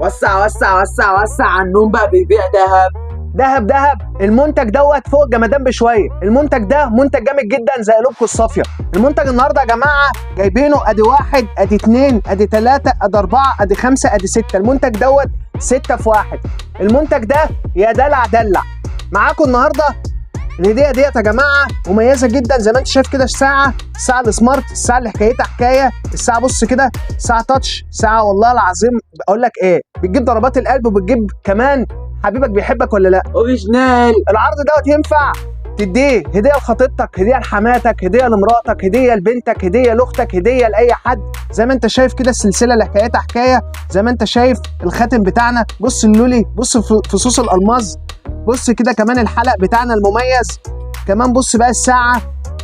وسع وسع وسع وسع. عنون بقى بيبيع ذهب. دهب دهب. المنتج دوت فوق الجمدان بشوية. المنتج ده منتج جامد جدا زي قلوبكم الصافية. المنتج النهارده يا جماعة جايبينه ادي 1 ادي 2 ادي 3 ادي 4 ادي 5 ادي 6. المنتج دوت 6 في 1. المنتج ده يا دلع دلع. معاكم النهارده الهدية ديت يا جماعة مميزة جدا زي ما انت شايف كده. الساعة ال smart، الساعة اللي حكايتها حكاية. الساعة بص كده، ساعة touch، ساعة والله العظيم اقول لك ايه، بتجيب ضربات القلب وبتجيب كمان حبيبك بيحبك ولا لا. original. العرض دوت ينفع تديه هديه لخطيبتك، هديه لحماتك، هديه لمراتك، هديه لبنتك، هديه لاختك، هديه لاي حد. زي ما انت شايف كده السلسلة اللي حكايتها حكاية. زي ما انت شايف الخاتم بتاعنا، بص اللولي، بص فصوص الالماظ، بص كده كمان الحلق بتاعنا المميز، كمان بص بقى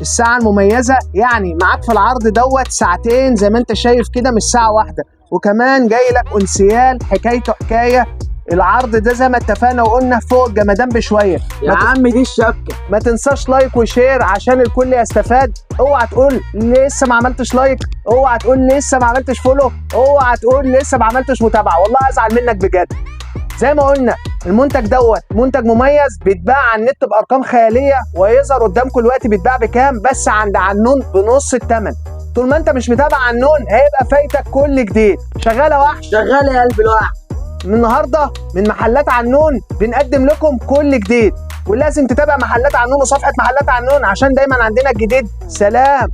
الساعة المميزة. يعني معاك في العرض دوت ساعتين زي ما انت شايف كده، مش ساعة واحدة. وكمان جاي لك انسيال حكايته حكاية. العرض ده زي ما اتفقنا وقلنا فوق الجمدان بشوية. يا عم دي الشبكة. ما تنساش like و share عشان الكل يستفاد. اوعى تقول لسه ما عملتش like، اوعى تقول لسه ما عملتش follow، اوعى تقول لسه ما عملتش متابعه، والله ازعل منك بجد. زي ما قلنا المنتج دوت منتج مميز، بيتباع على النت بارقام خيالية ويظهر قدامكم دلوقتي بيتباع بكام، بس عند عنون بنص الثمن. طول ما انت مش متابع عنون هيبقى فايتك كل جديد. شغالة وحش، شغال يا قلب الوحش. من النهارده من محلات عنون بنقدم لكم كل جديد، ولازم تتابع محلات عنون وصفحه محلات عنون عشان دايما عندنا الجديد. سلام.